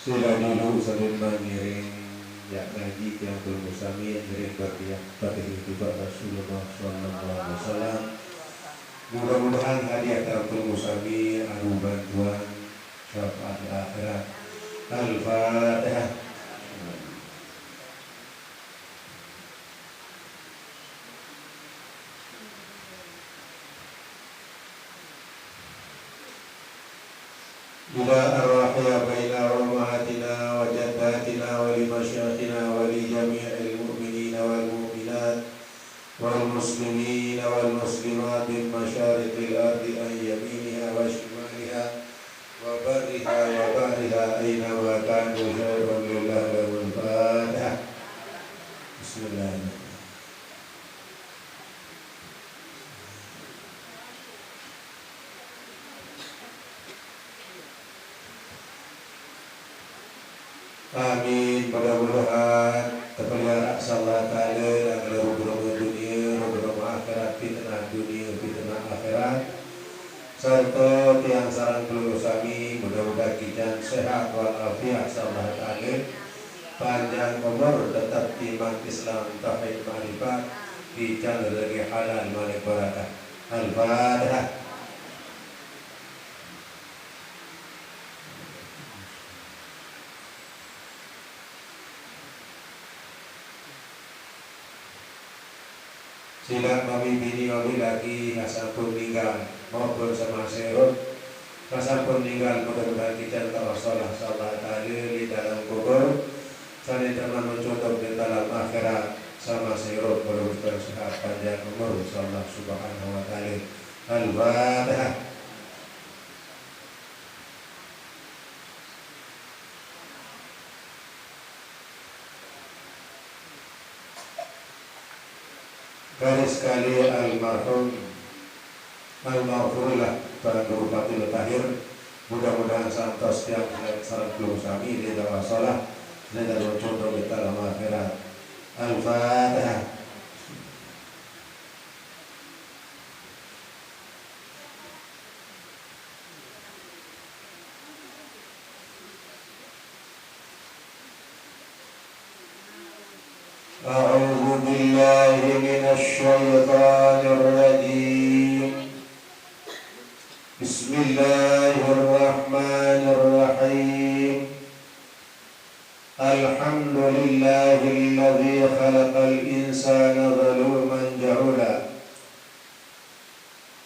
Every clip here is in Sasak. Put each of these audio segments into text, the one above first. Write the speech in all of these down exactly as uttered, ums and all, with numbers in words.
Sila dulu sambil mangiring ya ngaji tiang tulung sami ngiring Fatihah, Fatihah itu Pak Rasulullah sallallahu alaihi wasallam. Mudah-mudahan hadiah tiang tulung sami arupa bantuan syafaat di akhirat. Al-Fatihah. إلى أرواح آبائنا وأمهاتنا وجداتنا ولمشايخنا ولجميع المؤمنين والمؤمنات والمسلمين والمسلمات من مشارق الأرض عن يمينها وشمالها وبرها وبحرها أينما كانوا شيء لله له الفاتحة. بسم الله الرحمن الرحيم. Amin. Mudah-mudahan terpelihara Allah Ta'ala dalam rupa-rupa dunia, rupa-rupa akhirat, fitnah dunia, fitnah akhirat. Serta tiang sareng keluarga sami, mudah-mudahan kican sehat walafiat Allah Ta'ala. Panjang umur tetap iman Islam tauhid ma'rifat, kican rezeki halal manik barakah. Al-Fatihah. Sila mami bini mami laki sampun ninggal maupun samasih irup sampun ninggal, mudah-mudahan kican tawasolah Allah Ta'ala di dalam kubur, sane teman mencontoh di dalam akhirat samasih irup, mudah-mudahan sehat panjang umur insyaallah subhanahu wa ta'ala. Al-Fatihah. Garis kali almarhum almarhumlah Tuan Guru Fadil Tahir. Mudah-mudahan santos tiang sareng keluarga sami di dalam salah, di dalam contoh di dalam akhirat. Al-Fatihah. أعوذ بالله من الشيطان الرجيم. بسم الله الرحمن الرحيم. الحمد لله الذي خلق الإنسان ظلوما جهولا.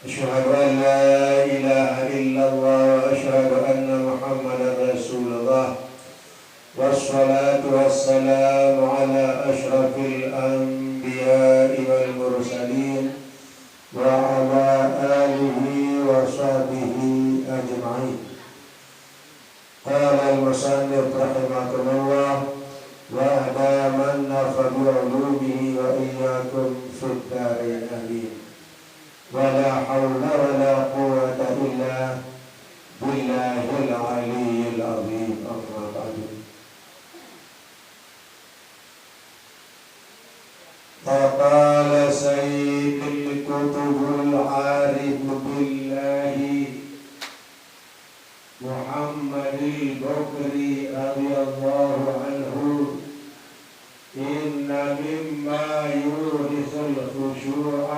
أشهد أن لا إله إلا الله وأشهد أن محمدا رسول الله. والصلاة والسلام على أشرف الأنبياء والمرسلين وعلى آله وصحبه أجمعين. قال المصنف رحمكم الله وأدام النفع بعلومه وإياكم في الدارين آمين. ولا حول ولا قوة إلا بالله العلي العظيم. أما بعد. فقال سيد القطب العارف بالله محمد البكري رضي الله عنه: إن مما يورث الخشوع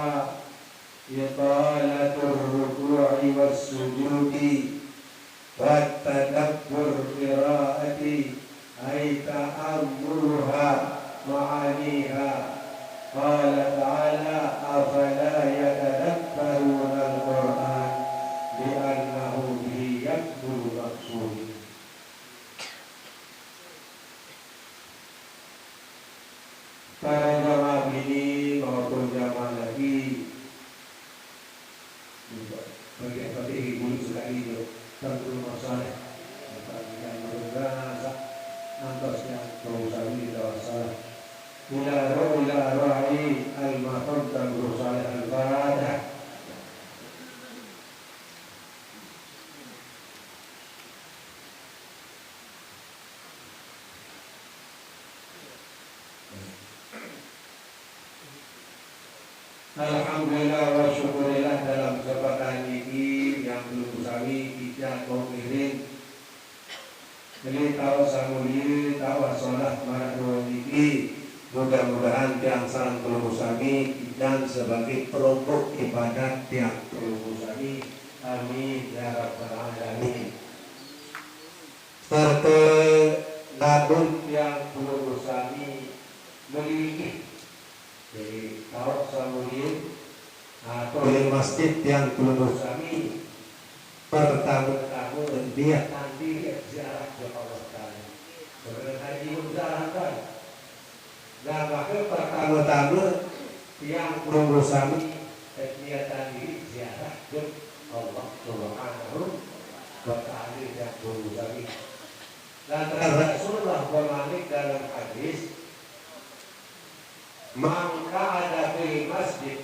إطالة الركوع والسجود وتدبر القراءة أي تأملها معانيها. قال تعالى: أفلا يتدبرون القرآن لأنه به يكمل مقصود. Para jamaah bini maupun jamaah laki, bagi-bagi guru sekali tu, Tuan Guru Saleh, Tuan Guru Razak, ngantos yang kau sami di bawah salah. Ila roh, ila rohi almarhum Tuan Guru Saleh. Al-Fatihah. Alhamdulillah wa syukurillah, dalam kesempatan ini yang belum sami kita mau ngiring Jadi taoq saq mulie, taoq solah maraq due niki, mudah-mudahan tiang sareng pelungguh sami idan sebagai peromboq ibadat tiang pelungguh sami. Amin ya rabbal alamin. Serte lamun tiang pelungguh sami melinggih Jadi, taoq saq mulie, atau leq masjid tiang pelungguh sami, pertame-tame niatan diriq ziarah jok Allah Taala. Sebenarne haji ziarah kan. Nah, make pertame-tame tiang pelungguh sami niatan diriq ziarah jok Allah Subhanahu wa Taala tiang pelungguh sami. Lantaran Rasulullah bemanik dalam hadis, "Man qa'ada fil masjid,"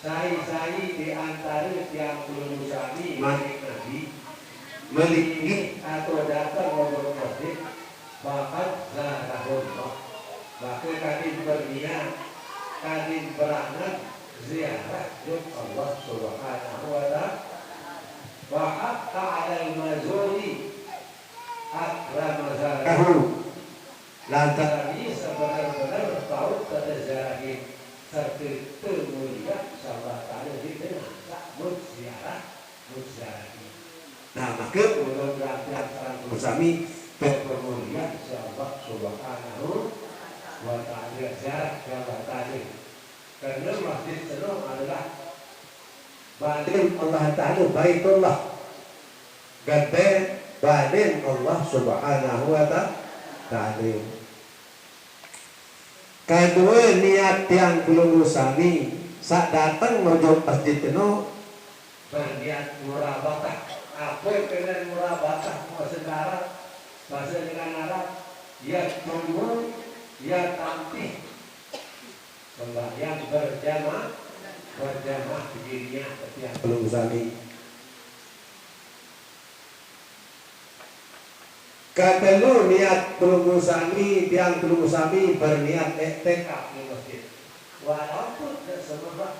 sai-sai di antare tiang pelungguh sami, manik Nabi, melinggih atau dateng ojok masjid, faqad zarahullah. Make kadin berniat, kadin berangen ziarah jok Allah Subhanahu wa Ta'ala. Wa haqqa 'alal mazuri akrama zarahu. Lantaran ie sebenar-benar taoq teziarahin, serte temuliaq siq Allah Taala ie dengan saq mut ziarah, mut ziarahin. Nah, make mudah-mudahan tiang sareng pelungguh sami tepemuliaq siq Allah Subhanahu wa Ta'ala, ziarah siq Allah Taala. Karena masjid seno adalah baden Allah Taala, Baitullah. Gede baden Allah Subhanahu wa ta-, Taala. Kedue, niat tiang pelungguh sami saq dateng ojok masjid eno berniat murabatah. Ape kene murabatah, base Arab, base dengan Arab? Yaqtumu, yaqtantih. Sembahyang berjamaah, berjamaah beginiah tiang pelungguh sami. Ketelu, niat pelungguh sami, tiang pelungguh sami berniat iktikaf di masjid. Walaupun ndeq seberaq,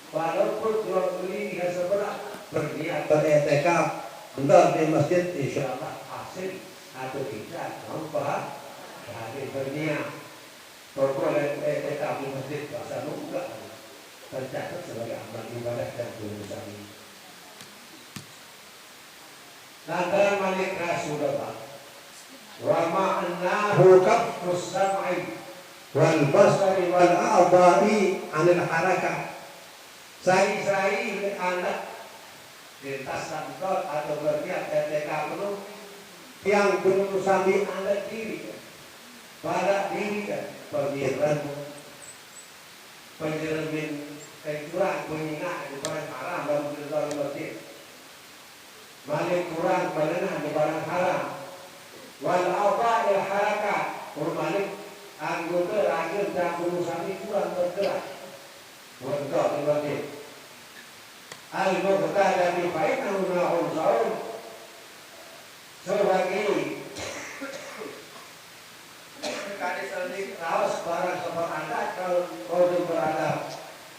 walaupun jual beli ndeq seberaq, berniat beriktikaf entar di masjid, insyaallah hasil atau tidak mau pahala berniat. Pokok lain, eh, tetap di masjid, puasa nunggak. Tercatat sebagai amal ibadah dan dosa. Lantaran manik Rasulullah, "Wa ma'nahu kaffus sam'i wal basari wal a'dha'i 'anil harakah." Sai-sai anak lintas santot atau berniat R T K penuh, tiang penuh sambil anak diri. Pada diri kan, pengiran, penyeremin, eh, kurang, pengingat, bukan haram, lalu kita tahu masjid. Malik kurang, penengah, di barang haram. Wal a'dha'il harakat, malik anggota raga dan penuh sambil kurang bergerak. Untuk di masjid. Al-muqtadati fa innahu naw'un saum. Sebagai kade selik raos barang seperangkat kalau rodo berada.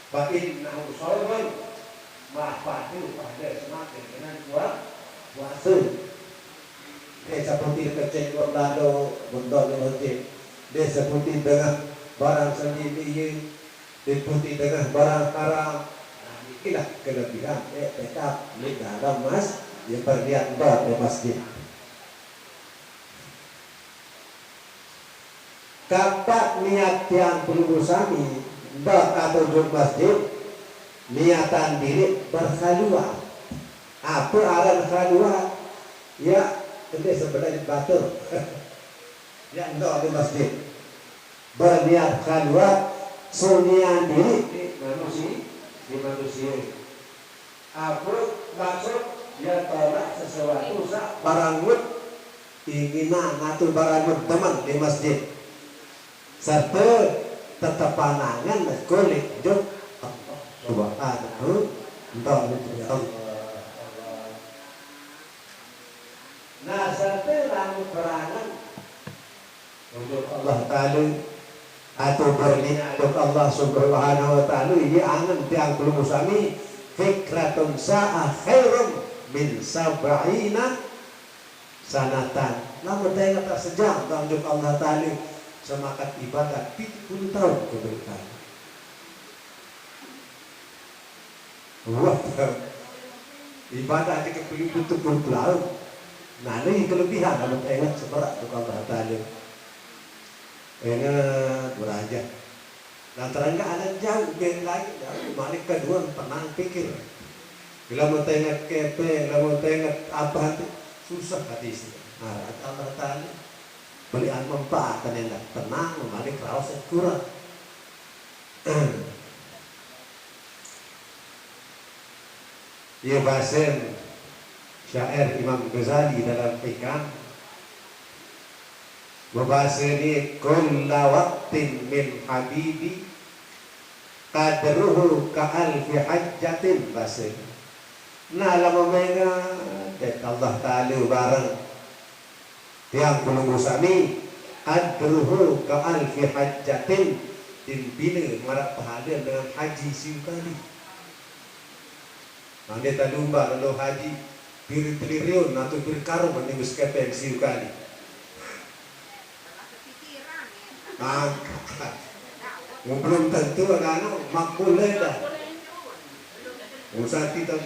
Fa innahu saumun. Mah padu pada semakin dengan puas-, puasa. Dia seperti kecil lado bentuk di masjid. Dia seperti tengah barang sendiri. Deputi dengah barang haram. Nah, inilah kelebihan iktikaf leq dalem mas-, ye berniat entar leq masjid. Kapat niat tiang pelungguh sami entar atau juk masjid, niatan diriq berkhaluwat. Ape aran khaluwat? Ya, ente sebelah batur. Ya, entar leq masjid. Berniat khaluwat, sunyian diriq leq manusi-, leq manusie. Ape maksud? Ye tolak sesuatu saq barang mut inginan atau barang mut demen leq masjid. Serte tetepan angen leq kulit juk Allah Subhanahu, entar leq Allah. Nah, serte lamun berangen ojok Allah Taala, atau berniat ojok Allah Subhanahu wa Taala, ie angen tiang pelungguh sami, fikratun sa'ah khairum min sab'ina Sanatan. Lamun tainget sejam bang jok Allah Ta'ala, samakat ibadah pitu puluh taun keberitaan. Wah, ibadah aja ke pitu puluh taun. Nah, ini kelebihan lamun tainget seberat jok Allah Ta'ala. Inget, beraja. Lantaran nggak ada jauh, bed lain, jauh, malik kedua, tenang pikir. Bila mau tengok kepe, bila mau tengok apa, susah hati sih. Nah, Allah Ta'ala beli manfaat, tenang, tenang, malik raos kurang. Ieu basen syair Imam Ghazali dalam Hikam, babaseni, "Kulla waqtin min habibi qadruhu ka alfi hajjatin," basen. Nah, lama menga, dek Allah Ta'ala bareng. Tiang pelungguh sami, qadruhu ka alfi hajjatin, din bina marak pahala dengan haji siu kali. Nanti tak lumba lalu haji, piri triliun atau piri karung nanti beskepeng siu kali. Angkat. Belum tentu anu, makbul dah. Usah kita.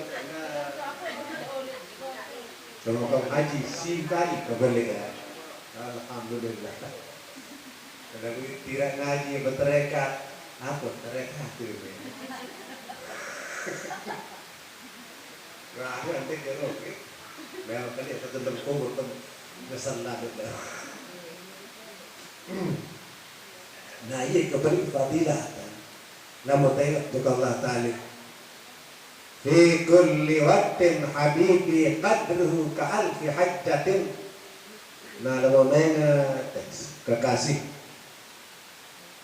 Sama kau haji, si kali kebeli ya. Alhamdulillah. Kalau tidak ngaji berterekat, apa terekat tu? Wah, nanti dia oke. Lewat kali aku tentang kubur tem ngesan lalu dah. Nah, iya keberi fadilah kan. Lamun tengok tu Allah Ta'ala. Fi kulli waqtin habibi qadruhu ka alfi hajjatin. Nah, lamun menga kekasih.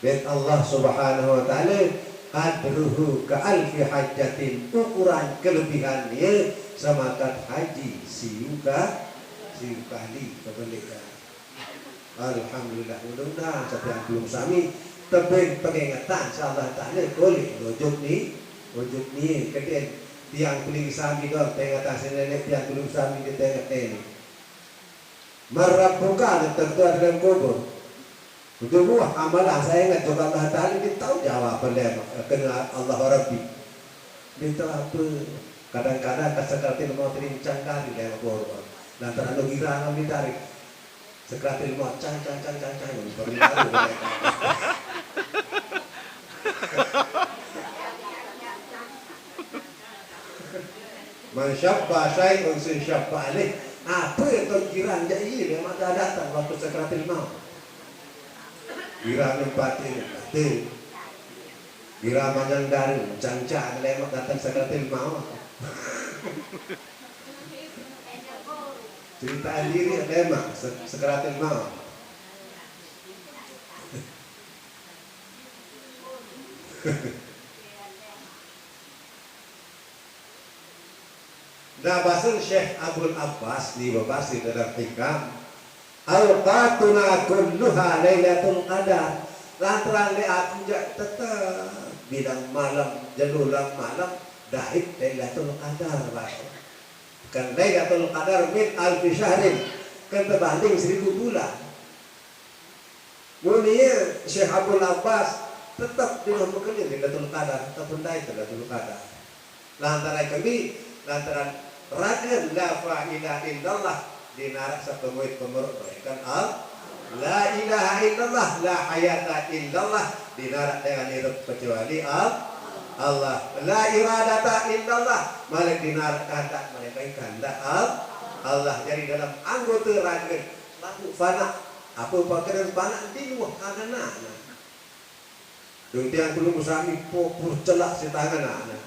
Bet Allah Subhanahu wa Ta'ala, qadruhu ka alfi hajjatin, ukuran kelebihan dia samakat haji siu ka, siu kali kebelikan. Alhamdulillah, mudah-mudahan setiap belum sami tebing pengingetan, insyaallah Ta'ala, boleh wujud ni, wujud ni, kedin tiang peling sami dong, pengingetan si nenek tiang belum sami di tengah ni. Marabuka, tentu ada dalam kubur. Udah buah amalan saya ingat juga Allah Ta'ala, dia tahu jawaban dia, kena Allah Rabbi. Dia tahu apa, kadang-kadang kasar katil mau tadi mencangkari lewat kubur. Lantaran lu girang kami tarik. Sekratil maut, cang, cang, cang, cang, cang. Baru tahu mereka. Man syabba syai'un sin syabba alaih. Apa yang kau girang jadi dia mata datang waktu sekratil maut. Girang empati, empati. Girang manjang dari, cang, cang, lemak datang sekratil maut. Ceritaan diri lemak se-, sekratil maut. Nah, basen Syekh Abul Abbas ni babase dalam Hikam, "Awqatuna kulluha Lailatul Qadar." Lantaran le aku jak tetap bilang malam, jelulang malam, dahit Lailatul Qadar, basen. Kan Lailatul Qadar min alfi syahrin, kan terbanding seribu bulan. Mun ieu Syekh Abul Abbas tetep dina mekeni Lailatul Qadar, tetep dait Lailatul Qadar. Lantaran kami, lantaran ragen la ilaha illallah dinarak sapemuit pemeruk mereka al-, la ilaha illallah, la hayata illallah dinarak dengan hidup kecuali al-, Allah. La iradata illallah, malik dinarak kehendak mereka kehendak al-, Allah. Jadi dalam anggota ragen lalu fana, apa pakaran fana di luar hagana. Dong tiang belum sami pupur celak si tangan ana.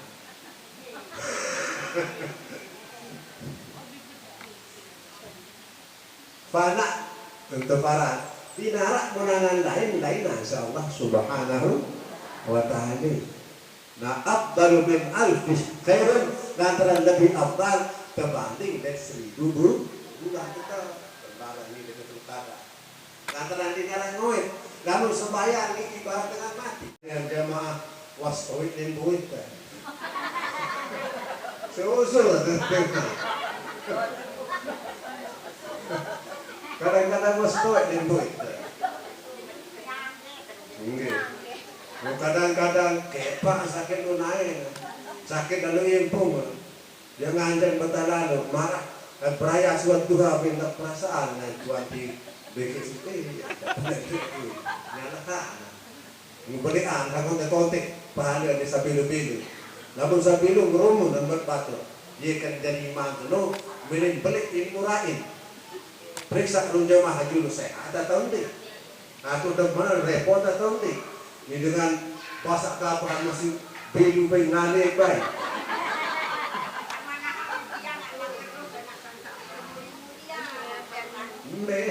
Fana, tentu para. Dinarak menangan lain, lain, insya Allah subhanahu wa ta'ala. Nah, afdalu min alfi khairun, lantaran lebih afdal terbanding dari seribu bu-, bulan kita. Lebaran ini dekat utara. Lantaran di dalam ngoet, lamun sembahyang ini ibarat dengan mati. Yang jamaah was oit dan buit kan. Seusul. Kadang-kadang wis tuwek ning buit. Nggih. Kadang-kadang kepak sakit lu naik. Sakit lalu impung. Dia nganjeng betalalu, marah. Eh, peraya suat duha pindah perasaan, eh, tuan di B K U P, ya, nyalakan. Ngebelian, lamun tekontek, pahala ni sabilu-bilu. Lamun sabilu ngerumun dan buat batur. Dia kan jadi imam tu, no, miring belik ilmu rain. Periksa rung jamaah haji lu sehat atau enggak. Aku demen repot atau enggak. Ni dengan pasak kapahan masih bilu bae ngane bae. Neh,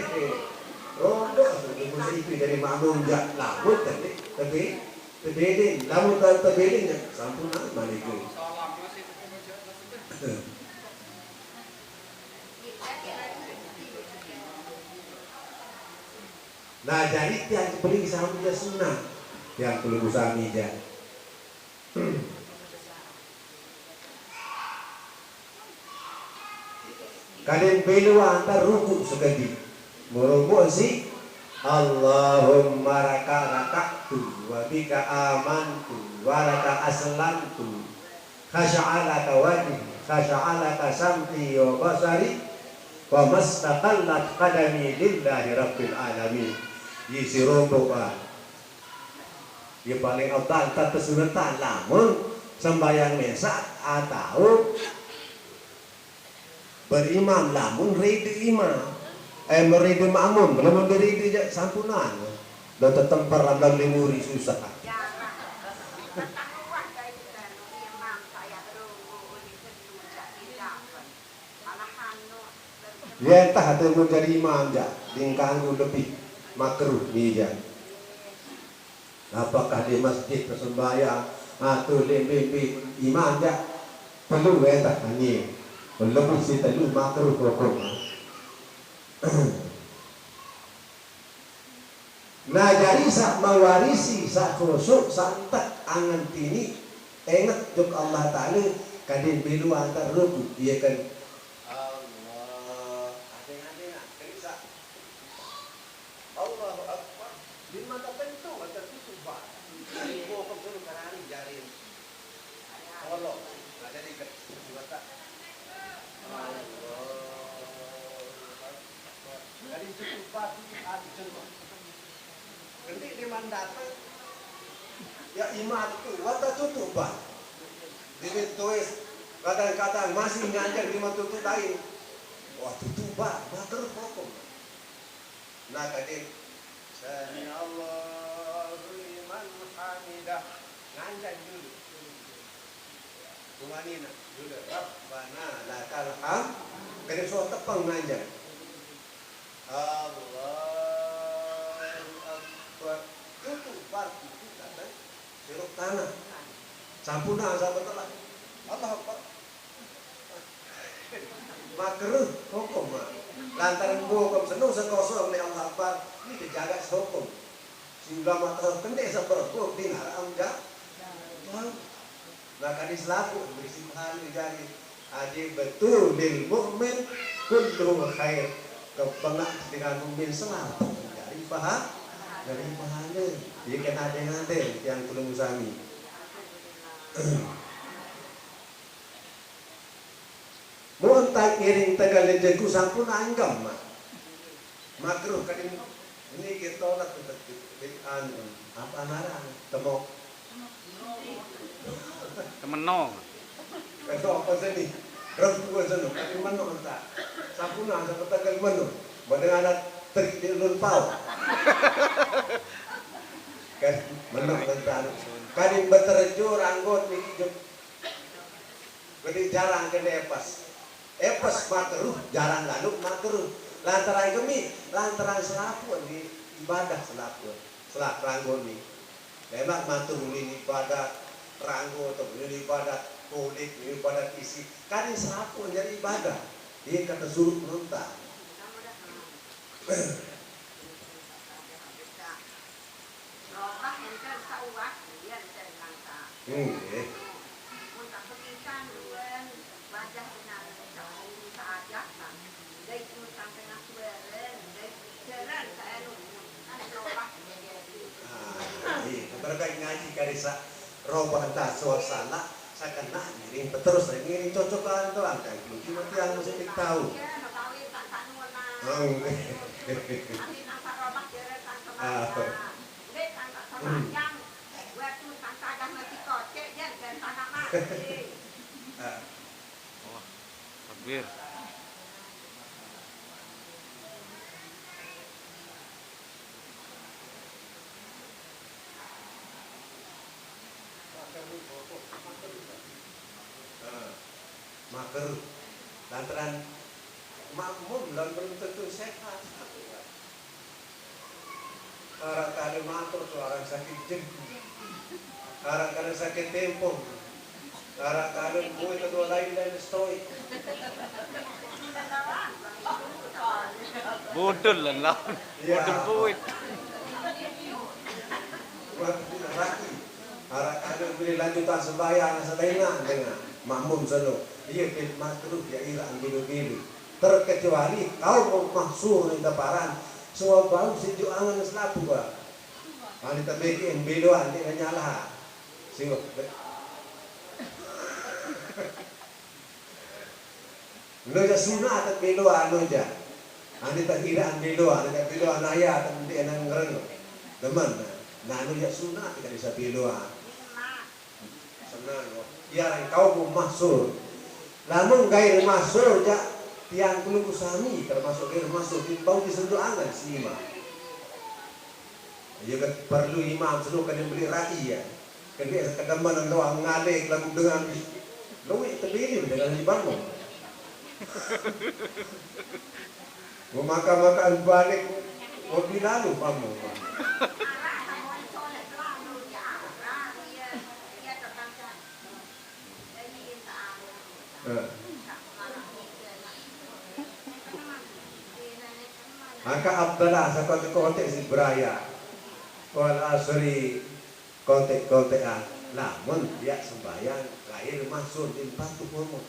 rondo aku demen ipi dari makmum jak lamun tadi. Tapi Tebelin, lamun tau tebelin ya, sampun ah, maliku. Nah, jadi tiang kepeling sami ja sunat. Tiang kelugu sami ja. Kadin belu antar ruku sekedi. Murumbu si Allahumma raka raka'tu wa bika amantu wa laka aslamtu. Khasha'a laka wajhi, khasha'a laka sam'i wa basari, wa mastaqallat qadami lillahi rabbil alamin. Isi rombok ah. Ya paling afdal tak kesunatan lamun sembahyang mesak atau berimam lamun rida imam. Eh, merida makmum, lamun dirida ja sampunan. Do tetemper lam limuri susah. Yen tah ate mun jadi imam ja, dingkanggu lebih makruh ni ja. Apakah di masjid besembahyang, atu limbi-limbi imam ja? Perlu eh tah ni. Lebih si telu makruh hukum. Nah, jadi sak mawarisi, sak khusyuk, sak entek angen tini, enget juk Allah Taala, kadin belu antar ruku, iya kan? Allah, adeng-adeng, ah, gelisah. Allahu Akbar. Di mata tentu, mata tutup, bah. Ibu kau dulu karari jarin. Tolong. Nah, jadi ke-, kedua tak. Allahu Akbar. Jadi tutup, bah, tutup hati semua. Nanti di mana datang, ya iman itu, mata tutup, bah. Di tulis, kadang-kadang masih nganjang di mata tutup lain. Wah, tutup, bah, mater hukum. Nah, kadin, "Sami'allahu liman hamidah." Nganjang dulu. Tumanina dulu. "Rabbana lakal hamd." Kadin suah tepang nganjang. "Allahu Akbar." Tutup, bar tutup, kata. Siruk tanah. Sampuna, sampun telah. Allahu Akbar. Makruh hukum, ah. Lantaran hukum senu sekosong ni Allah Akbar, ni kejaga hukum. Si ulama tahu pendek seberhukum di haram ja. Nah, kadi selaku berisi pahala jari. Adi betul lil mukmin kullu khair. Kepengak dengan mukmin selalu dari paha-, dari pahala. Jadi kena dengan yang tulung sami. Mun tak ngiring tegal jengku sampun anggem, Mak. Makruh kadin ini kita tolak untuk di, di, anu, apa ngaran? Temok. Temeno. Itu apa sini? Rempu sini, kadin meno tak. Sampun ada tegal meno. Mendengar ada teri di ulun pau. Kan meno tak. Kadin beterjur anggot ni. Jadi jarang kena epas. Epas makruh, jarang lalu makruh. Lantaran kami, lantaran selapuan di ibadah selapuan. Selak ranggo ni. Lemak matur ulin ibadah, ranggo atau ulin ibadah, kulit ulin ibadah isi. Kali selapuan jadi ibadah. Dia kata suruh nonton. Nggih. Sa-, robah entah suasana, sakena ngiring peterus, ngiring cocokan tu, angkai keluki mati yang mesti tahu. Hmm. Ah. Hmm. Ah. Wah, takbir. Ah, makruh. Lantaran makmum lan belum tentu sehat. Barangkali makruh tu orang sakit jengku. Barangkali sakit tempong. Barangkali buih kedua lain dan stoik. Budul lan lawan. Ya. Budul buit. Buat kita lagi. Barangkali boleh lanjutan sembahyang selaina dengan makmum sono. Iya, pil makruh, ya, ira ambilu-bilu. Terkecuali kaum mahsur ni deparan. Suwa bau sinjuk angen selapuh, ah. Ane temeki embelo ane nyalah. Siwa. Anu ja sunat embelo anu ja. Ane tak kira embelo, ane tak embelo anaya tak mesti enang ngereng. Demen. Nah, anu ja sunat tak bisa belo. Senang, oh. Biar engkau pun mahsur. Lamun gair mahsur, ja, tiang pelungguh sami termasuk gair mahsur, timbang disentuh angan si imam. Iya kan perlu imam selalu kena beli rai, ya. Kena sekedeman doang ngalih lagu dengan luit tebili dengan dibangun. Memakan-makan balik, kopi lalu, kamu. Eh. Angka Abdallah, saka teko otek si beraya. Wal asri, kotek-kotekan. Lamun dia sembahyang, lahir masuk, impatu ngomong.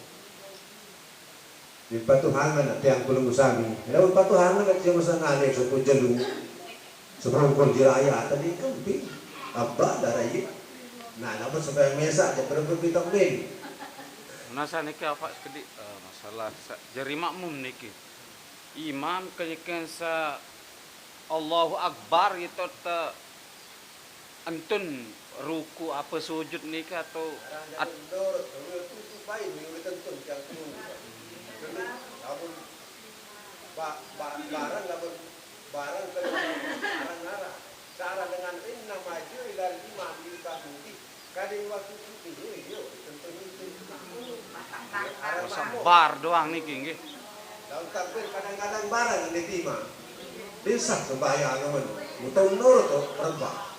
Di patuhangan tiang pelungguh sami. Lamun patuhangan tiang masa ngalih suku jelu. Seberongkol jiraya tadi kan pi. Abba darah iya. Nah, lamun sampai mesak je berembe bintang ben. Nasa niki apa sekedi, eh, masalah sa-, jari makmum niki. Imam kenyeken sa Allahu Akbar itu te entun ruku apa sujud nika atau at- Lamun ba-, ba-, barang lamun barang kena arang-arang. Cara dengan inna maju ilal imam yukamu. Kadang waktu itu, iya, iya, tentu itu. Arang makmum. Sabar doang niki, nggih. Daun takbir kadang-kadang barang diterima. Bisa sembahyang namun. Utang nurut tu, perempat.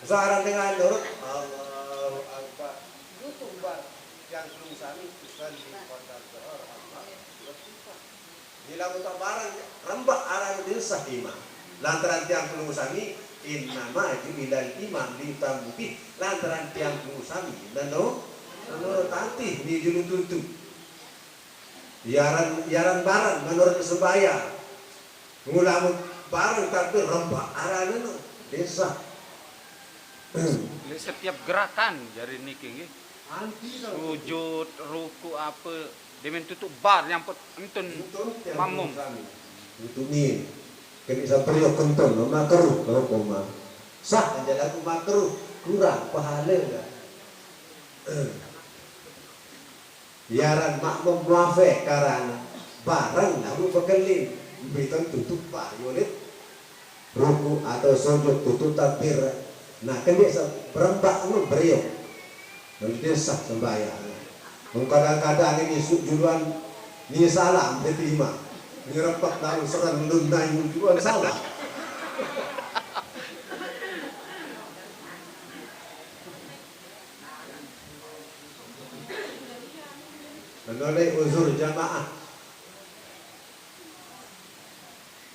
Usaha dengan nurut, Allahu Akbar. Itu bar yang belum sami, usalli qadar zuhur, Allahu Akbar. Bila utak barang rembak arah desa imam. Lantaran tiang pelungguh sami, innama ju'ilal imam liyutamma bih. Lantaran tiang pelungguh sami, nano, nano tantih ni julu tuntu. Yaran, yaran barang menurut sembahyang. Ngulamun barang tapi rembak arah nano desa. Jadi setiap gerakan jari niki nggih. Sujud, ruku apa, demen tutup bar nyangkut entun makmum. Tutup ni. Kena sampai yo kentun, makruh kalau koma. Sah aja lagu makruh, kurang pahala enggak? Yaran makmum muafek karan barang lagu pekelin. Biton tutup bar, yolit. Ruku atau sujud tutu takbir. Nah, kan dia sa-, berembak tu beriuk. Lalu dia sah sembahyang. Kadang-kadang ini su-, juluan ni salah diterima. Ni repak dalam serang lun naik juluan salah. Menoleh uzur jamaah.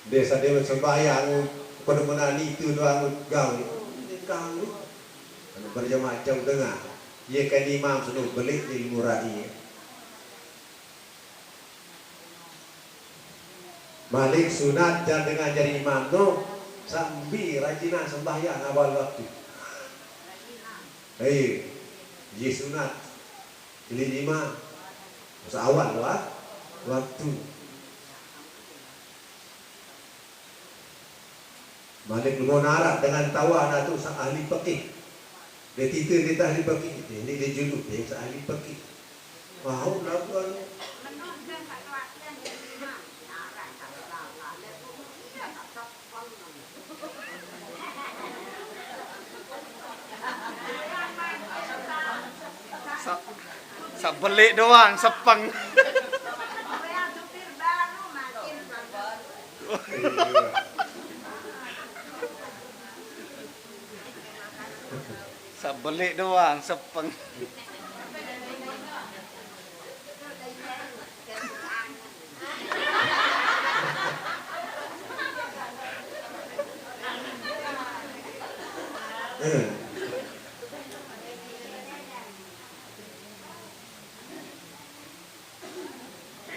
Desa dewa sembahyang, pada menani itu doang gawe. Ini kami. Anu berjamaah jauh dengar. Ia kan imam sudah balik di murai. Malik sunat dan dengan jari imam tu sambil rajinan sembahyang awal waktu. Hei, ye sunat. Beli lima. Masa awal wa-, waktu. Malik Lubon Arab dengan tawa na tu sa ahli fikih. Dia tita dia ahli fikih. Dia ni dia juluk dia sa ahli fikih. Faham lah tu anu. Sa-, sabelik doang, sepeng. Sabelik doang, sepeng.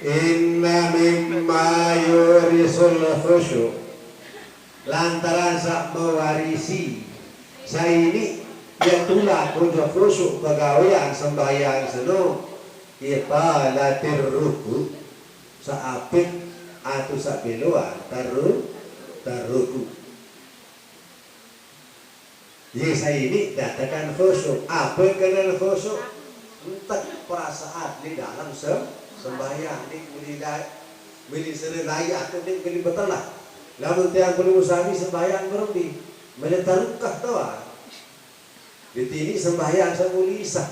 Inna mimma yurisul khusyu, lantaran sa mewarisi, sa ini, ya tula kudu khusyuk pegawaian sembahyang seno, italatir ruku, sa apik atau sa beloan taru-, taruku. Ye sa ini datakan khusyuk. Apa kena khusyuk? Entek perasaan di dalam sem-, sembahyang ni boleh la-, boleh serelai atau ni boleh betelah. Lamun tiang perlu sami sembahyang berembi. Boleh terukah tu ah. Di sini sembahyang semuli sah.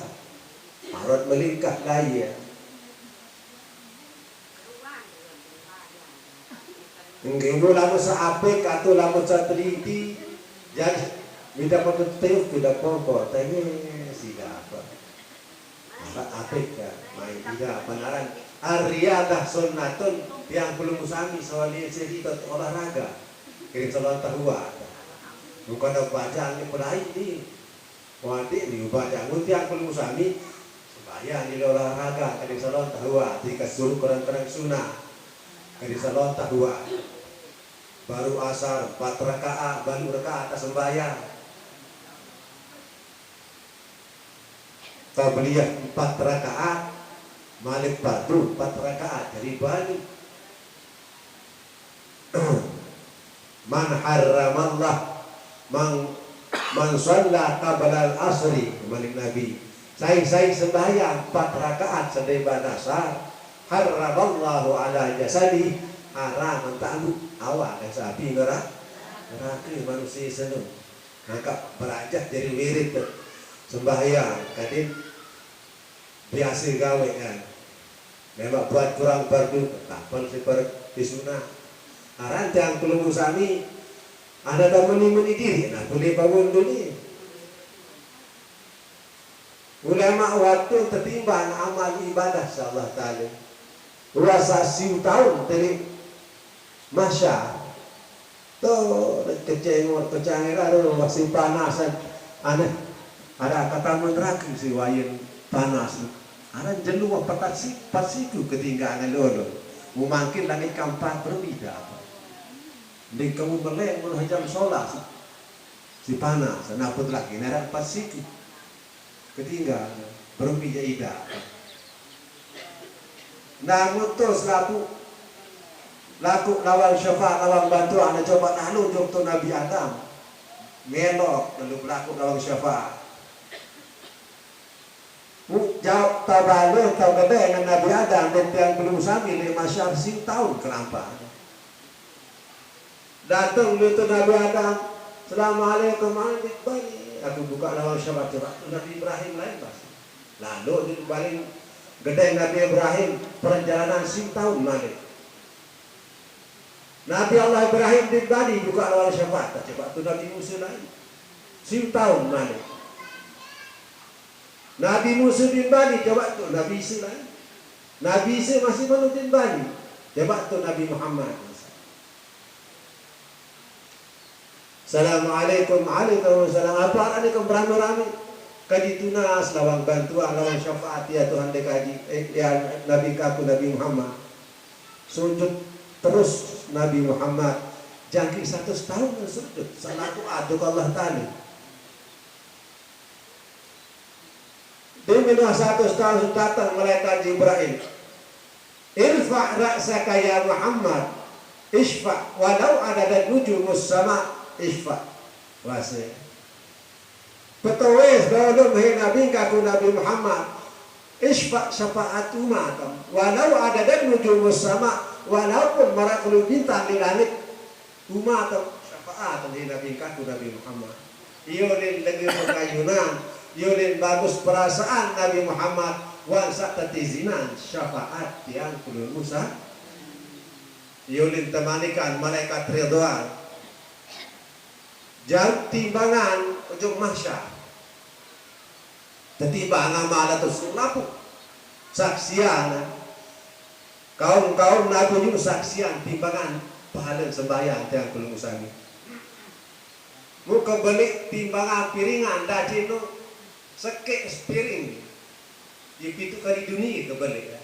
Harus melingkah lagi ya. Nggih, ibu lamun seapik atau lamun seteliti, jadi minta petunjuk tidak popo, tanya sida apa. Apa apik ya, main tidak, benaran. Ar-riyadah sunnatun, tiang belum sami soalnya cerita olahraga. Kirim salam tahua. Bukan ada bajang ni pelain ni. Wati ni ubah jangun tiang perlu sami. Sembahyang di olahraga, kadi salon tahua, tingkat suruh kerang-kerang sunat. Kadi salon tahua. Baru asar, empat rakaat, baru rakaat tak sembahyang. Qabliyah empat rakaat, malik fardu empat rakaat, jadi balik. Man harramallah, man, man shalla qablal asri, malik Nabi. Sai-sai sembahyang empat rakaat sadaya ba'da asar, harramallahu ala jasadi, haram antamu awak dan sapi neraka. Neraka manusia seno. Maka berajah jadi wirid tu. Sembahyang, kadin biasa gawe kan. Memang buat kurang fardu, tapal si per-, si sunat. Aran tiang pelungguh sami, ada tak meni-meni diri, nah, boleh bangun dunia. Ulama waktu tetimbang amal ibadah sa Allah Ta'ala. Puasa siu tahun tadi masa tu kecengor, kecengor, aduh, masih panasan. Aneh, ada kata meneraki si wayan panas. Ada jelu patat si, pat siku ketinggalan lolo. Mumangkin langit kampat berbeda apa. Di kamu meleng, menurut jam solas. Si panas, naput lagi, nara pat siku. Ketinggalan, berembi ja ida. Nah, ngutus laku, laku lawang syafaat, lawang bantuan, nah, coba lalu jok tu Nabi Adam. Ngelok, lalu laku lawang syafaat. Bu, jawab tabale, tau gede dengan Nabi Adam, dan tiang belum sami, lima syar, siu tahun kelampa. Datang dia tu Nabi Adam, "Assalamualaikum, Nabi Ibrahim." Aku buka lawang syafaat, coba tu Nabi Ibrahim lain pasti. Lalu dia paling gede Nabi Ibrahim, perjalanan siu tahun malik. Nabi Allah Ibrahim di Bali buka lawang syafaat, coba tu Nabi Musa lain. Siu tahun malik. Nabi Musa di Bali, coba tu Nabi Isa lain. Nabi Isa masih mana di Bali, coba tu Nabi Muhammad. Assalamualaikum, alaikum salam. Apa arane ke merame-rame? Kaji tunas, lawang bantuan, lawang syafaat, ya Tuhan dek kaji, eh, ya Nabi kaku Nabi Muhammad. Sujud terus Nabi Muhammad. Jangki seratus tahun sujud. Salatu aduk Allah Ta'ala. Di minu satus taun dateng malaikat Jibril. "Irfa' ra'saka ya Muhammad, isfa' walau adadan nujumus sama, isfa'." Wase. Petoes dolom he Nabi kaku Nabi Muhammad. Isfa' syafaat umat. Walau adadan nujumus sama, walaupun marakulu bintang di langit. Umat syafaat he Nabi kaku Nabi Muhammad. Iyo len lege pekayunan, iyo len bagus perasaan Nabi Muhammad, wan sa tetizinan syafaat tiang kulun usan. Iyo len temanikan malaikat Ridwan. Jauh timbangan ujung mahsyar. Tetimbang amal atus lapuk. Saksian. Kaum-kaum Nabi juga saksian timbangan pahala sembahyang tiang kulun usan. Muka beli timbangan piringan dacinu sekek sepiring. Di pitu kali dunia ke beli ya.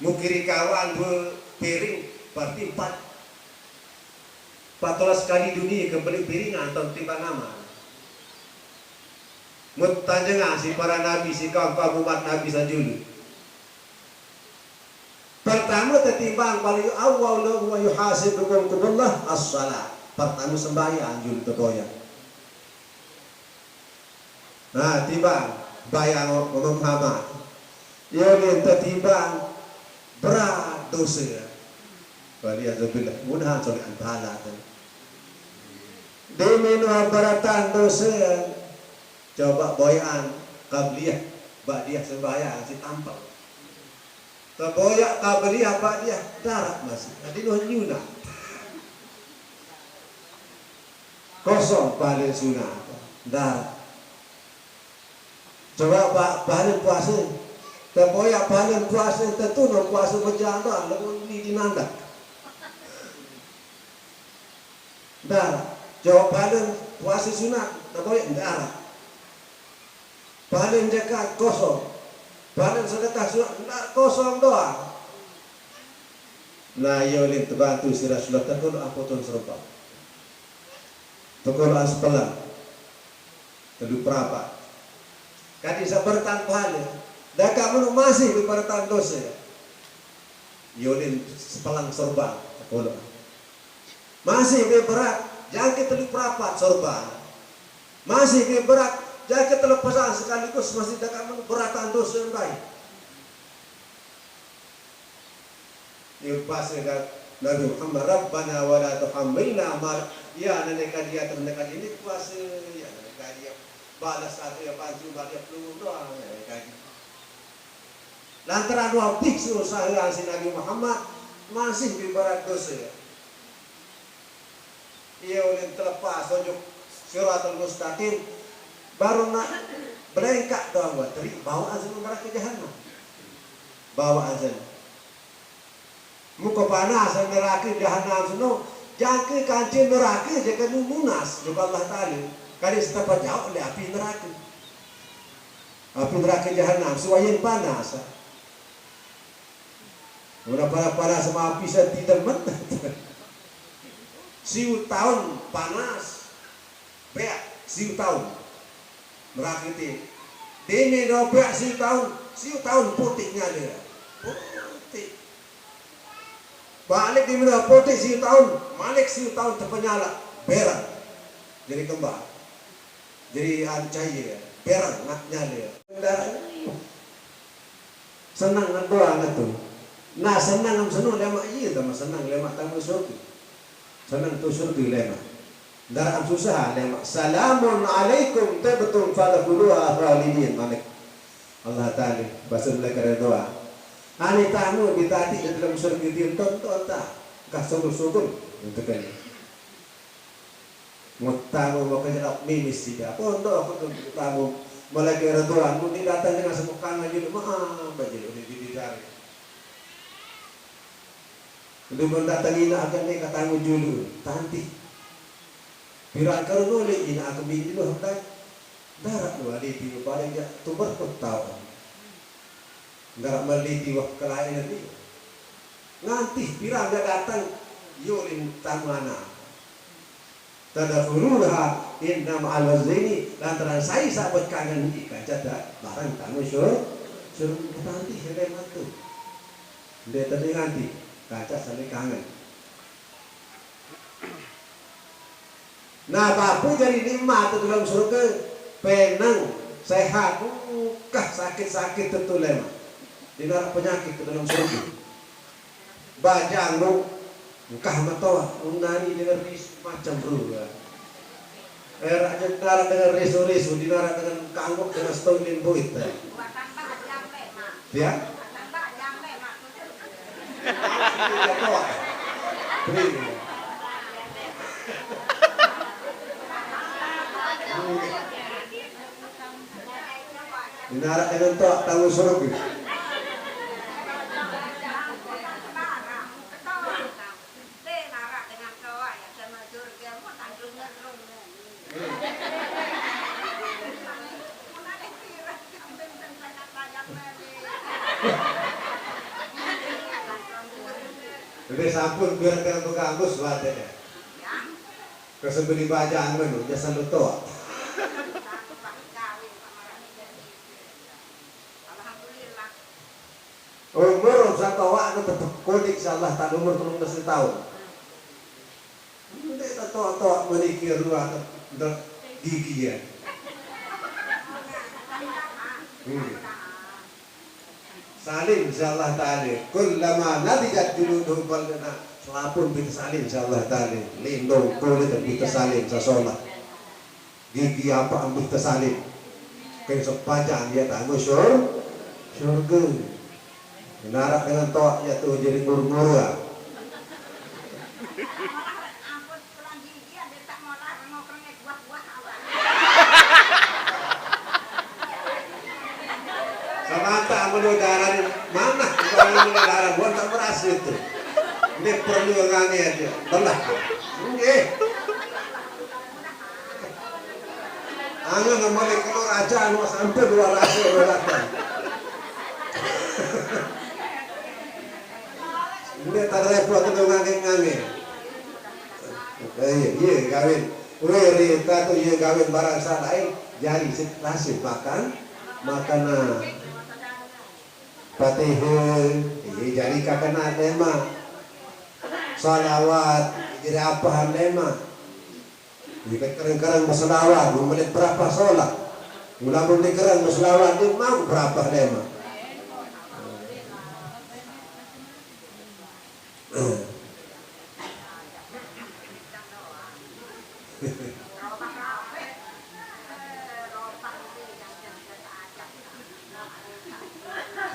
Mukiri kawan dua piring berarti empat. Empat belas kali dunia ke beli piringan atau timbang amal. Mut tanjengan si para nabi, si kaum-kaum umat Nabi sajulu. Pertama tetimbang paling awal wa yuhasibukum kubullah as-salat. Pertama sembahyang julu teboya. Nah, timbang bayang Imam Muhammad. Iyo len tetimbang berat dosa. Waliyazubillah. Mudahan solehan pahala tu. Di minu beratan dosa. Coba boyaan qabliyah, ba'diyah sembahyang si tampel. Teboya qabliyah ba'diyah darat masih. Jadi noh nyuna. Kosong pahala sunat. Darat. Coba pa-, pahala puasa. Teboya pahala puasa tentu no puasa berjalan lalu ni dinandak. Darat. Coba pahala puasa sunat. Teboya darat. Pahala zakat kosong. Pahala sedekah sunat, ndak kosong doang. Nah, iyo len tebantu si Rasulullah tekolo amputun serba. Tekolo sepelang. Telu perapat. Kadi seberatan pahala. Daka menu masih di beratan dosa. Iyo len sepelang serba. Tekolo. Masih be berat, jangke telu perapat sorban. Masih be berat, jangke telu pesan sekaligus masih daka menu beratan dosa yang baik. Ini puasa kat Nabi Muhammad, "Rabbana wa la tuhammilna ma la," ya, nenek kaji atas nenek kaji ini puasa, ya, nenek kaji balas satu ya pancu, balas peluru doang, nenek kaji. Lantaran wabih susah si Nabi Muhammad, masih be berat dosa. Iya ulin terlepas ojok Siratal Mustaqim, baru nak belengkak doang wateri, bawa azan neraka jahannam. Bawa azan. Muka panas neraka jahannam seno, jangka kancil neraka jaka nu munas jaka Allah Taala. Kali setapat jauh le api neraka. Api neraka jahannam suayen panas. Udah panas-panas sama api setidemen. Siu taun panas. Beak siu taun. Neraka ti. Dini do beak siu taun, siu taun putik nyala. Putik. Balik di mana putik siu taun, malik siu taun terpenyala. Berang. Jadi kembar. Jadi anu cahaya. Berang nak nyala. Kendaraan. Senang ngedoa ngetu. Nah, senang am seno lemak iya tama senang lemak tamu surga. Senang tu surga lemak. Ndaraq am susah lemak. "Salamun alaikum tibtum fadkhuluha khalidin," manik Allah Taala, basa malaikat doa. Ani tamu bitati di dalam surga dia tonton ta. Kah sungguh-sungguh untuk ini. Mutamu mau kenyelap mimis sida. Pondok aku tu mutamu. Mulai ke Ridwan, mu ni datang dengan semua kangen julu. Maaf, baju ni di jari. Udah mun datang ina akan ni katamu julu. Tanti. Pirang karena oleh ina akan bini lu hendak. Darat lu ada di balik dia. Tu berkut tahu. Darat meli di wah kelainan ni. Nganti pirang dia datang. Yo lin tamu anak. Tadkhuluha inna ma'al wazini, lantaran sai sabut kangen ikan cata barang tamu syur, syur tanti hele matu. Nde tadi nganti, kaca sale kangen. Nah, bapu jadi nikmat tu dalam surga, penang, sehat, ukah sakit-sakit tetulema. Dinarak penyakit tu dalam surga. Bajang nu, engkah matoa, unani dengan ris macam ruga. Era aja dinarak dengan risu-risu, dinarak dengan kangguk, dengan stolin buit. Ya? Iya, toa. Kering. Dinarak dengan toa, tamu surga. Jadi sampun biar kena begambus, wate. Kesembeli bajang menu, jasa lu toa. Umur satu awak tu tetap kodik, insyaallah, tak umur telung belas tahun. Nde tatoa-toa meniki ruah nde gigi ya. Hmm. Salim, insyaallah taala. Kullama nadijat juluduhum baddalna. Selapun bita salim, insyaallah taala. Lindung kulit bita salim, sasolah. Gigi apa ambuh tesalin. Ken sepanjang ya tamu syur, syurga. Narak dengan toak ya tu jadi ngur-ngur ya. Samanta menu daran mana? Menu daran, wong tak berhasil tu. Ini perlu ngange aja. Belah. Nggih. Anu namanya kalau raja anu sampai dua ratus orang. Ini tak repot tu ngange-ngange. Eh, iya, iya, kawin. Weh, rita tu iya kawin barang sah lain. Jari sit-, nasib makan, makanan. Patihe, iya jari kakana lema. Salawat, jari apahan lema. Iya kan kereng-kereng bersalawat, memelit berapa solat. Mula memelit kereng bersalawat, dia mau berapa lema.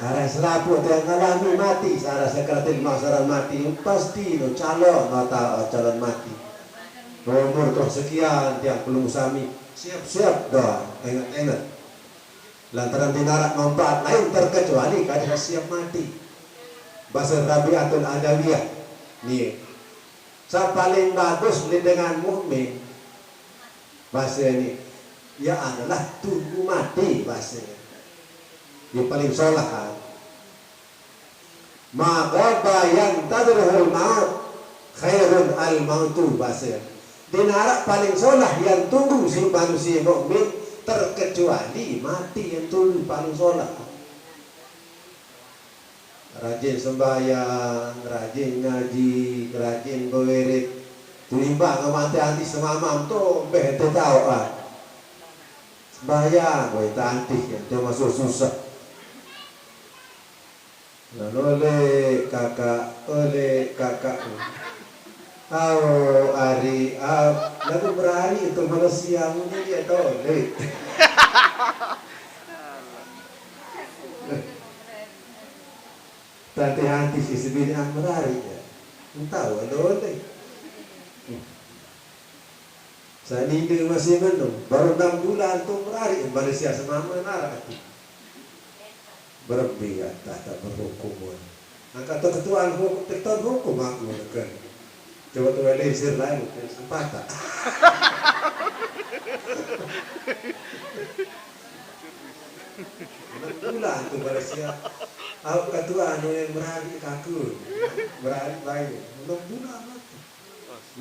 Arah serapu tu yang ngalami mati, searah sakaratil maut, searah mati, pasti no calon, no ta-, calon mati. Umur tu sekian, tiang pelunggu sami, siap-siap doa, ingat-ingat. Lantaran dinarak manfaat lain terkecuali kada siap mati. Bahasa Rabi'atul Adawiyah. Ni. Sa paling bagus ni dengan mukmin. Bahasa ni. Ya adalah tunggu mati bahasa. Yang paling solah. Ma ghaba yantadhiruhul maut khairun al mautu, bahasa. Dinarak paling solah yang tunggu si manusia mukmin terkecuali mati yang tunggu paling solah. Rajin sembahyang, rajin ngaji, rajin bewirid. Tulimbang mati anti semamam tu, beh, ente tahu ah. Sembahyang, weh, tak anti, ente masuk susah. Lalu oleh kakak, oleh kakak. Au, ari, au. Lalu berari itu Malaysia, mungkin dia tahu, oleh. Tante Hanti si sebini ang merari ya. Entah, ada oleh. Sanida masih mendung, baru enam bulan tu merari Malaysia semama narak tu. Berembe kata tak berhukum. Angkat tu ketuan hukum, ketuan hukum aku kan. Coba tu wale sir lain kan sempat tak. Enam bulan tu Malaysia. Aku ketuan yang merari kaku. Merari baik. Enam bulan tu.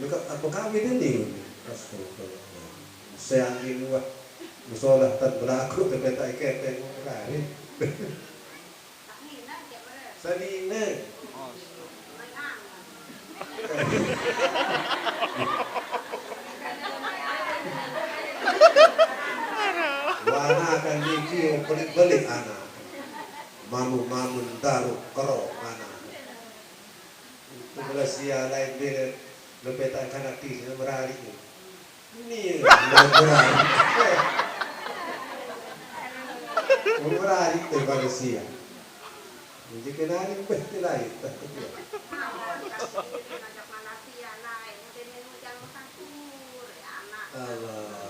Dekat apa kami ni? Astagfirullah. Seangin wah. Musola tan belaku tapi tak kepeng kari. Sanina. Wana kan niki beli-beli anak. Mamu-mamun daru kero anak. Itu Malaysia lain beda. Lepetan kanak di sini merari. Ini merari. Merari daripada sia. Jadi kenali betul lain. Allah.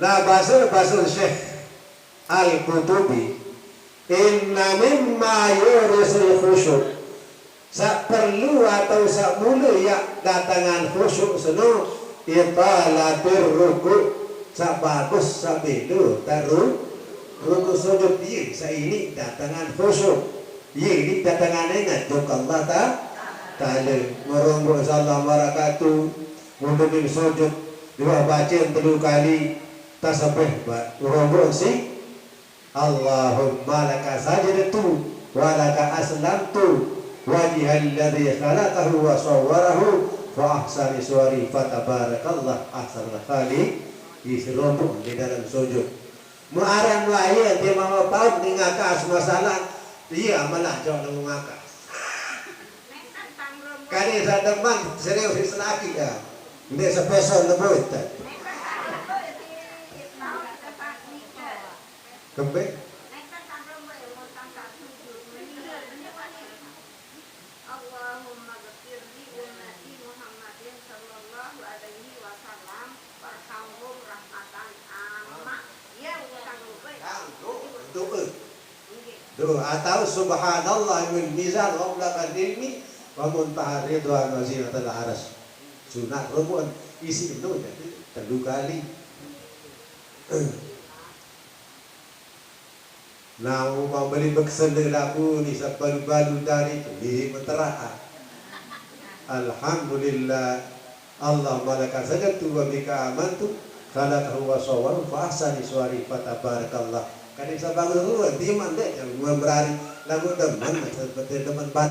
Nah, basa, basa Syekh Al-Qutubi, "Inna mimma yurisul khusyuk." Sak perlu atau sak mula yak datangan khusyuk seno, italatir ruku, sak bagus, sak belo taru ruku sujud dia, sak ini datangan khusyuk. Ye ini datangan ingat jok Allah ta-, Taala. Merombo salam barakatuh, mundurin sujud, dua baca telu kali tasbih, ba-, merombo si Allahumma laka sajadtu wa laka aslamtu wajhal ladzi khalaqahu wa sawwarahu fa ahsani suwari fa tabarakallah ahsanul khaliqin. Isi rombok di dalam sujud. Muaran waya dia mawa paut di ngakas masalah. Iya malah jauh nemu ngakas. Kali saya teman serius selagi ya. Nde sepesol lebut. Kembe? Allahumma ghfir li ummati Muhammadin sallallahu alaihi wasallam warhamhum rahmatan amma. Ya, utang lupa ya. Doa. Nggih. Doa atau subhanallah wal mizan wa mablaghal ilmi wa muntaha ridwan wa zinatal aras. Sunat rubuan isi itu jadi telu kali. Nah, umpama beli beksele lagu ni sabalu-balu dari tu, ni mentera. Alhamdulillah. Allahumma laka sajadtu wa bika amantu, khalaqahu wa sawwarahu fa ahsani suwari fa tabarakallah. Kadang sabalu ruan, timan dek, yang berari lagu demen, seperti demen bat-